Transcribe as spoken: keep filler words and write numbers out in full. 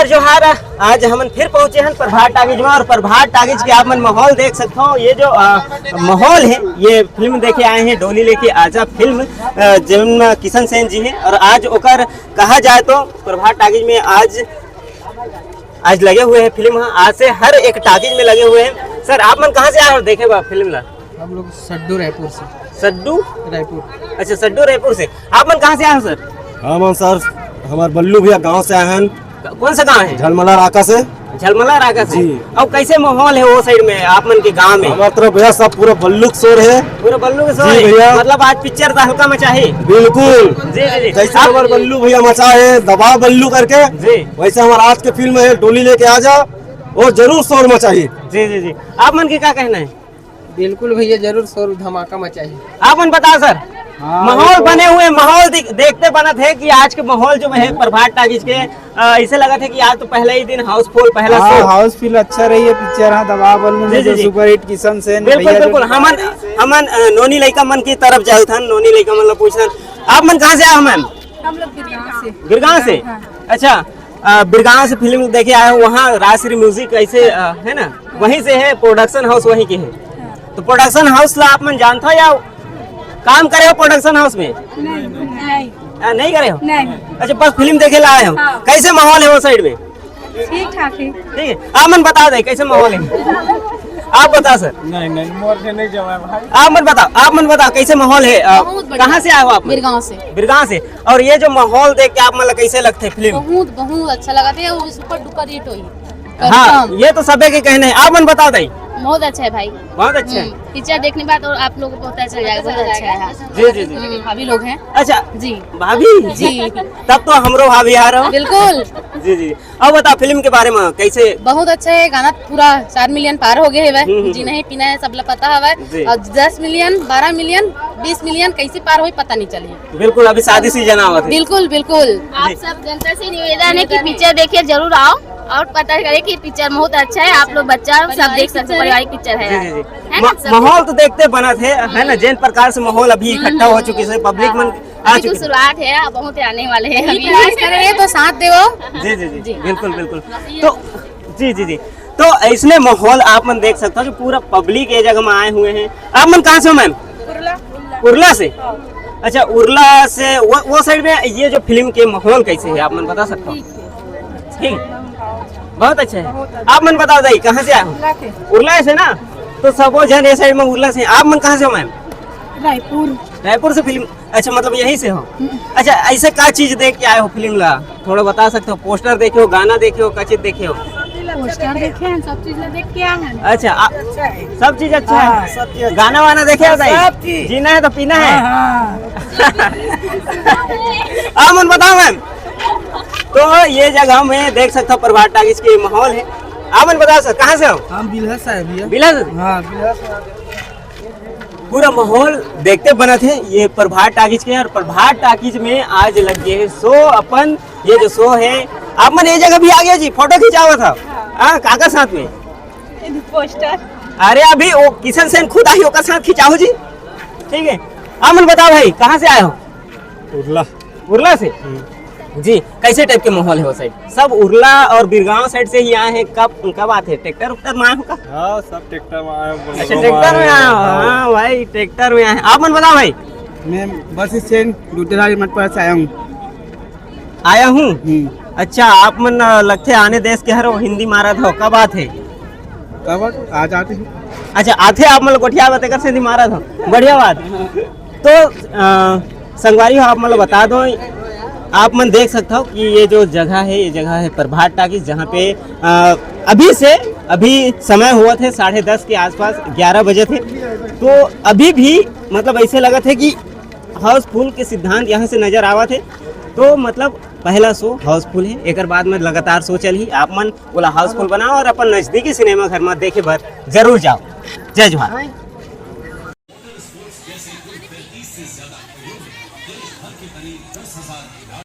जोहार, आज हमन फिर पहुंचे हन प्रभात टाकीज में, और प्रभात टाकीज के आप मन माहौल देख सकत हो। ये जो अ, माहौल है, ये फिल्म देखे आए हैं, डोली लेके आजा फिल्म, अ, जिनमें किशन सेन जी हैं, और आज ओकर कहा जाए तो प्रभात टाकीज में आज आज लगे हुए हैं फिल्म, हाँ, आज से हर एक टाकीज में लगे हुए हैं। सर, आप मन कहाँ से आए हो देखे बा फिल्म ला? हम लोग सड्डू रायपुर से। सड्डू? रायपुर। अच्छा, सड्डू रायपुर से। आप मन कहाँ से आए हो सर? हम सर, हमार बल्लू भैया गांव से आए हैं। कौन सा गांव है? झलमला राका से। झलमला राका से। जी। अब कैसे माहौल है वो साइड में, आप मन के गांव में? हमारे तरफ भैया सब पूरा बल्लू के शोर है। पूरा बल्लू के शोर जी है? भैया। मतलब आज पिक्चर तो हल्का मचा है? बिल्कुल। जी, जी, जी। जैसे आप हमारे बल्लू भैया मचा है दबा बल्लू करके, जी। वैसे हमारा आज के फिल्म है डोली लेके आ जा, वो जरूर शोर मचाही। जी, जी, जी। आप मन के का कहना है? बिल्कुल भैया, जरूर शोर धमाका मचाही। आप मन बताओ सर। हाँ, माहौल बिल्कुल। बने हुए, माहौल दिख-, देखते बनत है कि आज के माहौल जो है प्रभात टाकीज के, अ, ऐसे लगत है कि आज तो पहला ही दिन हाउसफुल, पहला हाँ, शो। हाउसफुल अच्छा रही है पिक्चर। हाँ, दबा बल्लू जी, में जी, जो जी। सुपरहिट किशन सेन बिल्कुल, भैया जो बिल्कुल। हमन, हमन, अ, नोनी लइका मन की तरफ जाए थन, नोनी लइका मन ला पूछन। आप मन कहाँ से आए हो मैम? हम लोग बिरगांव से। बिरगांव से? हाँ। अच्छा, अ, बिरगांव से फिल्म देखे आए हो, वहाँ राजश्री म्यूजिक ऐसे, अ, है ना, वहीं से है, प्रोडक्शन हाउस वहीं के है। हाँ। तो प्रोडक्शन हाउस ला आप मन जानता हो या काम करे हो प्रोडक्शन हाउस में? नहीं, नहीं। अ, नहीं करे हो? नहीं। अच्छा, बस फिल्म देखे ला आए हो। हाँ। कैसे माहौल है वो साइड में? ठीक ठाक है। ठीक है, आप मन बता दे कैसे माहौल है। आप बता सर। नहीं, नहीं, मोर से नहीं जमा भाई। आप मन बताओ, आप मन बताओ कैसे माहौल है? अ, बहुत बढ़िया। कहाँ से आए हो आप? बिरगांव से। बिरगांव से। और ये जो माहौल देख के आप मन ला कैसे लगथे फिल्म? बहुत, बहुत अच्छा लगा था, वो सुपर डुपर हिट होई। हाँ, confirm। ये तो सबे के कहना है। आप मन बताओ दाई। बहुत अच्छा है भाई। बहुत अच्छा है। हम्म, पिक्चर देखने के बाद और आप लोगों को पता चल जाएगा, बहुत अच्छा है। जी, जी, जी। हम्म, भाभी लोग हैं। अच्छा, जी। भाभी? जी। तब तो हमरो भाभी आ रहा हो। बिल्कुल। जी, जी। अब बता फिल्म के बारे में कैसे? बहुत अच्छा है, गाना पूरा चार मिलियन पार हो गए है। हम्म, हम्म। जीना है, पीना है, सब ला पता हवय। जी। और दस मिलियन, बारह मिलियन, बीस मिलियन कैसे पार होई, पता नहीं चली। बिल्कुल, अभी शादी सीजन आवत है। बिल्कुल, बिल्कुल। आप जी। सब जनता से निवेदन है कि पिक्चर देखे जरूर आओ और पता करे कि पिक्चर बहुत अच्छा है। आप लोग बच्चा सब देख सकते हो, पारिवारिक पिक्चर है। जी, जी, जी। है ना, मा-, सब माहौल तो देखते बनत है, है ना, जिन प्रकार से माहौल अभी इकट्ठा हो चुकी है, पब्लिक मन आ अभी तो चुकी है। शुरुआत है, बहुत आने वाले हैं अभी। प्रयास कर रहे हैं तो साथ देवो। जी, जी, जी, जी। बिल्कुल, बिल्कुल। तो जी, जी, जी। तो इसने माहौल आप मन देख सकते हो कि पूरा पब्लिक ये जगह में आए हुए हैं। आप मन कहाँ से हो मैम? उरला। उरला से? हाँ। अच्छा, उरला से वो, वो साइड में ये जो फिल्म के माहौल कैसे है आप मन बता सकते हो? ठीक है। ठीक? बहुत अच्छा है। बहुत अच्छा। आप मन बताओ दाई, कहाँ से आए हो? उरला के। उरला से ना? तो सबो जन ये साइड में उरला से। आप मन कहाँ से हो मैम? रायपुर। रायपुर से फिल्म, अच्छा, मतलब यहीं से हो? हम्म। अच्छा, ऐसे का चीज देख के आए हो फिल्म ला? थोड़ा बता सकते हो? पोस्टर देखे हो, गाना देखे हो, का चीज देखे हो? पोस्टर देखे हैं, सब चीज ला देख के आए हैं। अच्छा, आ, सब चीज अच्छा है? हाँ, सब चीज अच्छा। गाना वाना देखे हो भाई? सब चीज। जीना है तो पीना है। हाँ, हाँ। आप मन बताओ मैम। तो ये जगह में देख सकते हो प्रभात टाकीज के माहौल है। आप मन बताओ सर, कहाँ से हो? हम बिलहर से आए भैया। बिलहर? हाँ, बिलहर से आए। पूरा माहौल देखते बनत है ये प्रभात टाकीज के, और प्रभात टाकीज में आज लग गए है शो अपन, ये जो शो है, आप मन ये जगह भी आ गया जी, फोटो खिंचावा था। हाँ, काकर साथ में? पोस्टर। अरे अभी वो किशन सेन खुद आई, ओकर साथ खिंचाओ जी। ठीक है, आप मन बताओ भाई, कहाँ से आए हो? उरला। उरला से? हम्म। जी, कैसे टाइप के माहौल है वो साइड? सब उरला और बिरगांव साइड से ही आए हैं। कब, कब आते हैं? ट्रैक्टर उक्टर में आए हो का? हाँ, सब ट्रैक्टर में आए हो, अच्छा, बोलेरो ट्रैक्टर में आए हो। हाँ। हाँ भाई, ट्रैक्टर में आए हैं। आप मन बताओ भाई। मैं बस स्टैंड लुटेरारी मठ पर से आया हूँ। आया हूँ। हम्म। अच्छा, आप मन, अ, लगथे आने देश के हरो, हिंदी मारत हो, का बात है? का बात? आ जाते हैं। अच्छा, आथे आप मन गोठिया बात कर से हिंदी मारत हो, बढ़िया बात। तो, अ, संगवारी हो, आप मन बता दो, आप मन देख सकते हो कि ये जो जगह है, ये जगह है प्रभात टाकीज, जहाँ पे, अ, अभी से, अभी समय हुआ थे साढ़े दस के आसपास, ग्यारह बजे थे, तो अभी भी मतलब ऐसे लगत है कि हाउसफुल के सिद्धांत यहाँ से नजर आवत है। तो मतलब पहला शो हाउसफुल है, एकर बाद में लगातार शो चलही। आप मन ओला हाउसफुल बनाओ और अपन नजदीकी सिनेमा घर में देखे बर जरूर जाओ। जय जोहार।